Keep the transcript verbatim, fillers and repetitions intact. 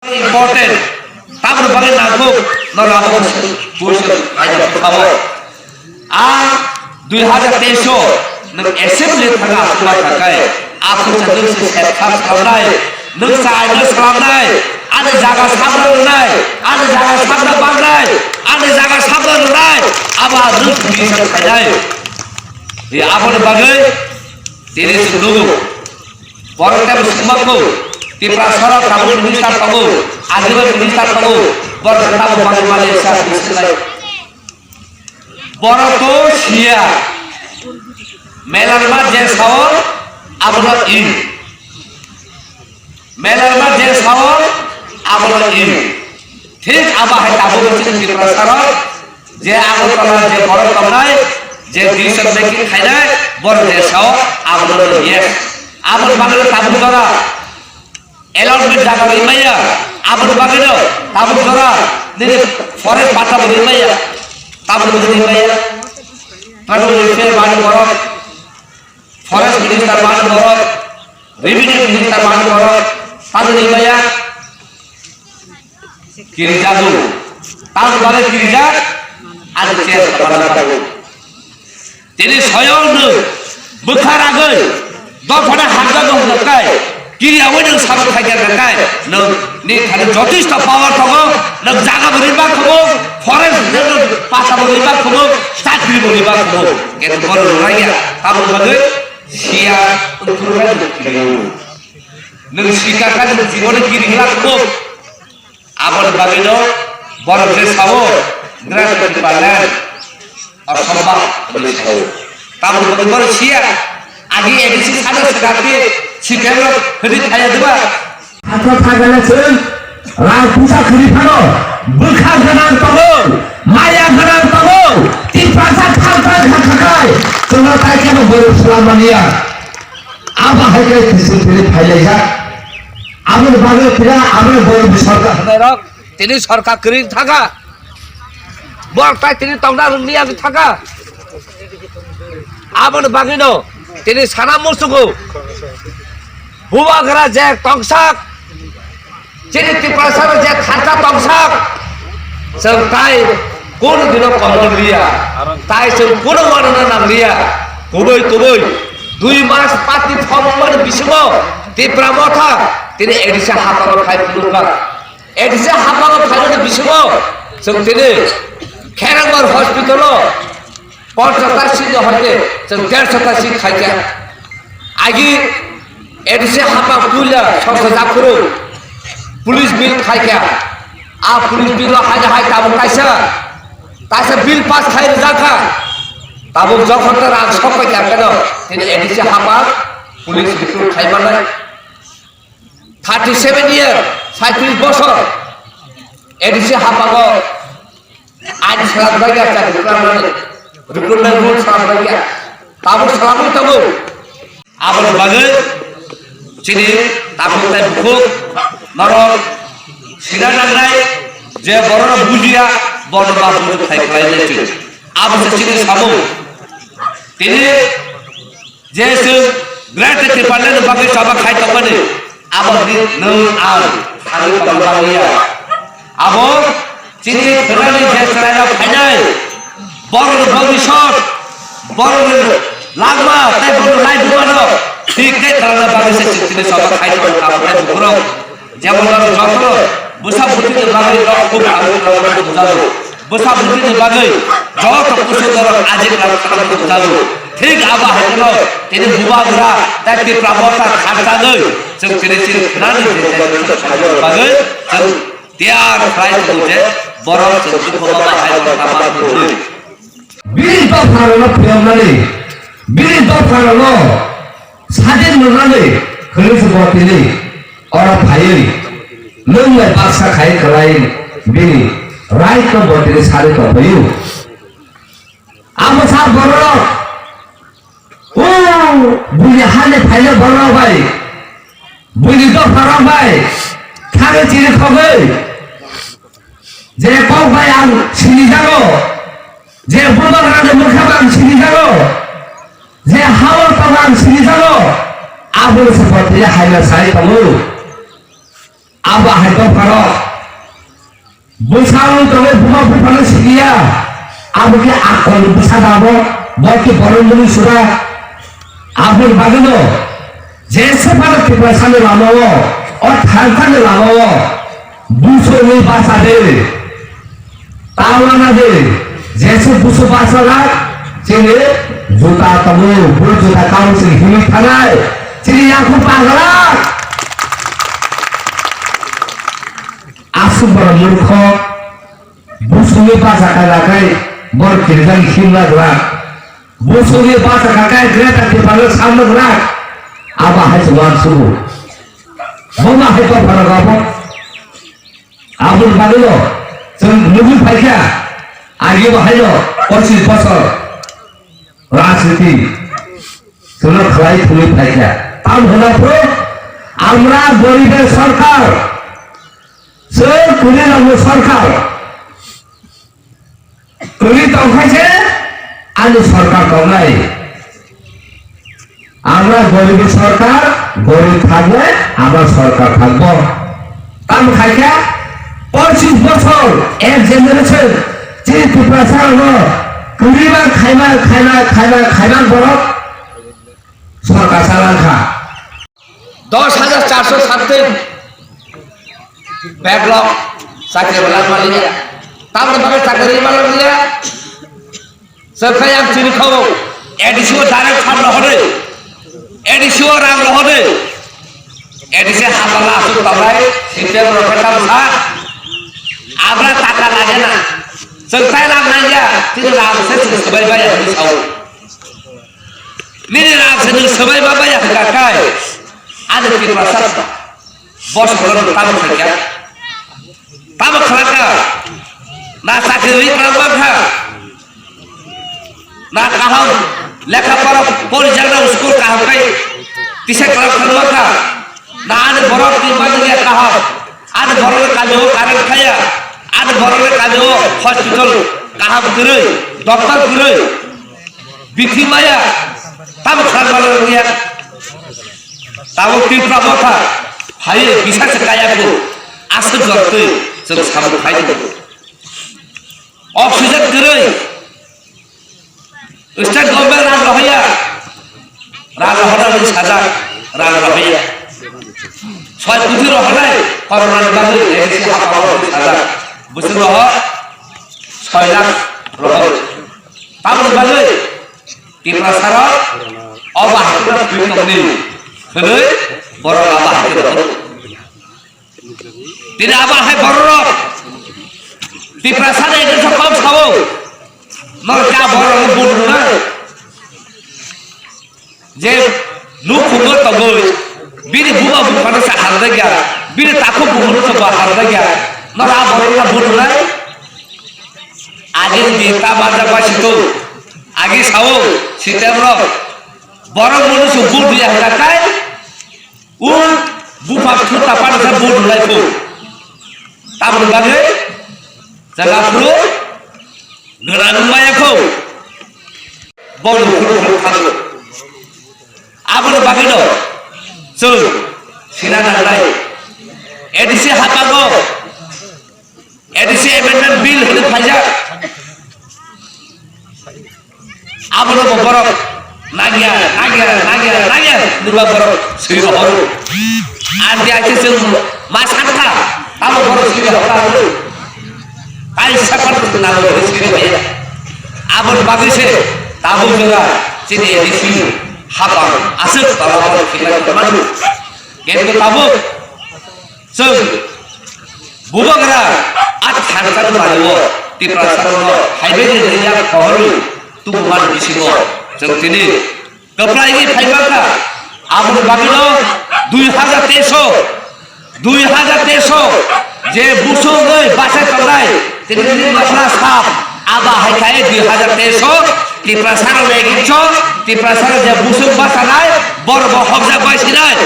Important. Tamoni bagwi nangkuk norok abo buisu khaina kamo. A dui hazar teis o nwng assembly thangkha aswkma thangkhai, aswk chajwk se sep khap salamnai, nwng chai no salamnai, ani jaga sabna rwnai, ani jaga sabna bangnai, ani jaga sabna rwnai, abo nwng tini sa khainai. Aboni bagwi tini chwng nugo. Borok tei swngmako, Tiprasara tabuk minister tongo, Ajibal minister tongo, borok tabuk bagwi mali sa bisinai. Borok to siya. Melarma je sao, abono i. Melarma je sao, abono i. Thik abo hai tabuk chini Tiprasara je Agartala je borok tongnai, je decision making khainai, borok je sao, abono yes. Aboni bagwi tabuk jora allotment jaga rwi maya, aboni bagwino tabuk jora nini forest patta bo rwi maya, tabuk bo rwi maya. Tribal welfare bani borok, forest minister bani borok, revenue minister bani borok, tabuk rwi maya. Kirijago. Tamni bagwi kirijak? Ani chair kabarna bagwi. Tini soyong nwng bwkha ragwi dophano hamjakgo hwnjakai, kiriyaui nwng sabo khaikha hwnjakai, nwng ni thani jotheshto power tongo, nwng jaga bo rinba khumung, forest nwng pata bo rinba khumung, chakri bo rinba khumung, kintu bono rwlaiya. Tamni bagwi siya wngthornai nwng kiriyaui. Nwng sikakha nwng jiboni kiri hwla khumung. Aboni bagwino borok je sao, Greater Tipraland land asomba hwnwi sao. Tamoni bagwi borok siya, agi A D C sana swkakhe, C P M rok hwnwi thaya diba? Hakha thagana chwng rang puja khwrwi phano bwkha gwnang tongo, maya gwnang tongo, Tiprasa thang thang kha kha khai chwngno tai kheno borok swlam manya. Abo hai khe thisi thili phailaijak. Aboni bagwi phira aboni borok sorkar hwnwi rok tini sorkar kwrwi thangkha. Borok tai tini tongna rwngya wngwi thangkha. Aboni bagwino tini sana muchungo bubagra je tongsak chini Tiprasano je kharta tongsak, chwng tai kunu dino komor liya, tai chwng kunu uanana nang liya. Kubui kubui dui mas party phobokmani bisingo Tipra Motha tini A D C hapharo khai phunukha. A D C hapharo khaimani bisingo chwng tini Kherangbar hospital-o ponchas ta seat ni hoite chwng derso ta seat khaikha. Agi A D C hapha puila songsa japhuru police bill khaikha. A police bill o haida hai tabuk kaisa, kaisa bill pass khai rwjakha. Tabuk jokhon ta rang sok paikha keno tini A D C hapha police recruit khaimanai. Thirty seven year, saitrish bosor A D C haphago ain swnamjakya, chakri kwrwngmani recruitment rule swnamjakya, tabuk swnamwi tongo. Aboni bagwi chini takhuk tei bukhuk norok sina nangnai je borok bujiya, bono ba bujuk khai khlai nai chwng. Abo se chini samung. Tini je chwng Greater Tipraland ni bagwi choba khai tongmani, abo ni nwng ang thangwi tongna bagwi ya. Abo chini khwnani je chwrairok phainai, borokni bhobishyot, borokni langma tei borokni laibumano thik khe khlana bagwi se chwng chini choba khai tongo, abo khe bukhurok. Jemon norok jotono bwsa bwtwini bagwi norok khub hamwi khlaiwi bujago. Bwsa bwtwini bagwi joto kusu norok ajik rok khlaiwi bujago. Thik abo hai kheno tini bubagra tei Tipra Motha kharchagwi chwng tini chini khwnani je generation phaimani bagwi chwng tiyar khlai tongo je borok chwng dukhu mama hai rok tama tongwi. Bini dopharokno phiyoknani, bini dopharokno sadin rwnani hwnwi se bo tini oro phaiwi nwng bai baksa khai kwlai bini right no bo tini sari tongphio. Amo sa borok o buini hani phaina borok bai, buini dopharok bai thangwi chini khogwi je kok bai ang sinijago, je bubagrani mwkhang ang sinijago, je ha-o tongo ang sinijago, aboni se bo tini haina sai tongo. Abo hai dophano bwsa wng tongwi buma buphano sikiya. Abo khe akolni bwsa da abo, bo khe borok mwnwi sura. Aboni bagwino jesa phano Tiprasani lama-o, o thansa ni lama-o, busu wngwi bacha de. Tawana de, jesa busu bacha na, chini juta tongo, bo juta kaung chini himwi thanai, chini yakung pagala. Aswk borok murkho, busu wngwi bacha kha lakai, borok kirijak himna gwlak. Busu wngwi bacha kha khe Greater Tipraland samno gwrak. Abo hai se uansukgo. Bo ma hai dophano rwbo. Aboni bagwino chwng nugwi phaikha, agi bo haino pochis bochor rajniti chwngno khlai thwngwi phaikha. Tam hwna phuru amra goriber sorkar, chwng kwrwirokni sorkar. Kwrwi tongkha se ani sorkar tongnai. Amra goribi sorkar, gorib thakle amra sorkar thakbo. Tamo khaikha pochis bochor ek generation chini Tiprasa no kwrwi ma khaima, khaima, khaima, khaima borok sorkar chalangkha. Dos hajar charso sattin backlog chakri belak maliya. Tamni bagwi chakri belak maliya. Chwng khe yang chini kho A D C o direct phan rohorwi, A D C o rang rohorwi, A D C hapala asuk tabai, C P M rok khe tamo sa. Abra taka lage na. Chwng tai rang nangya, chini rang se chwng swbai bai ya hwnwi sao. Nini rang se nwng swbai ma bai ya hwnkha kai. Ani Tiprasa bos khoroknwi tamo khaikha. Tamo khlakha. Na chakri rwi kwlangma kha. Na kaham lekha pora porijakna school kaham kai tisa kwlang thangma kha. Na ani borok ni manliya kaham. Ani borok ni kami o current khaya. Ani borok ni kami o hospital kaham kwrwi, doctor kwrwi. Bithi maya, tamo khlai mano wngya. Tamo Tipra Motha, hai bisa se kaya ko, aswk jor twi, chwng samung khai tongo. Oxygen kwrwi, state government rang rohorya, rang rohorna wngwi sajak, rang rohorya. Soi koti rohornai, corona ni bagwi, A D C hapao wngwi sajak, bwswk rohor, soi lakh rohor. Tamoni bagwi Tiprasarok o bahai no thwi tongdi hwnwi borok abo hai khe rohor. Tini abo hai bororok Tiprasani against o kok sao. Norok khe bororok budu na. Je nukhungo tongwi bini buma buphano se hamjakya, bini takhuk buphano se bo hamjakya. Norok a borokno budu na. Agi di ta manjak bai situ. Agi sao, sitem rok. Borok munu su vote ya hwnkha kai. U bupha thuta pan sa vote hwnlai kho. Tamoni bagwi jaga phuru gwnang maya kho. Bo nukhuru khago. Aboni bagwino chwng sina nangnai. A D C hapango A D C Amendment Bill hwnwi phaijak. Abono bo borok nangya, nangya, nangya, nangya, nangya, nangya, nangya, borok swi rohoro. Ang di aise chwng ma sankha, tamo borok swi rohoro. Kaisa kotor nang swi rohoro. Aboni bagwi se tabuk jora chini A D C hapang aswk tola borok swi rohoro. Kintu tabuk Chwng bubagra a thansa ni mani o Tiprasa no hai bai ni rijak pohorwi tubu mani bisingo chwng tini kwplai ni phai mankha. Aboni bagwi no dui hajar teis o, dui hajar teis o je busungwi bachai tongnai tini ni masla sap aba hai khai dui hajar teis o Tiprasa rok ni against o Tiprasa rok je busung bachanai borok bo hokjak bai sinai.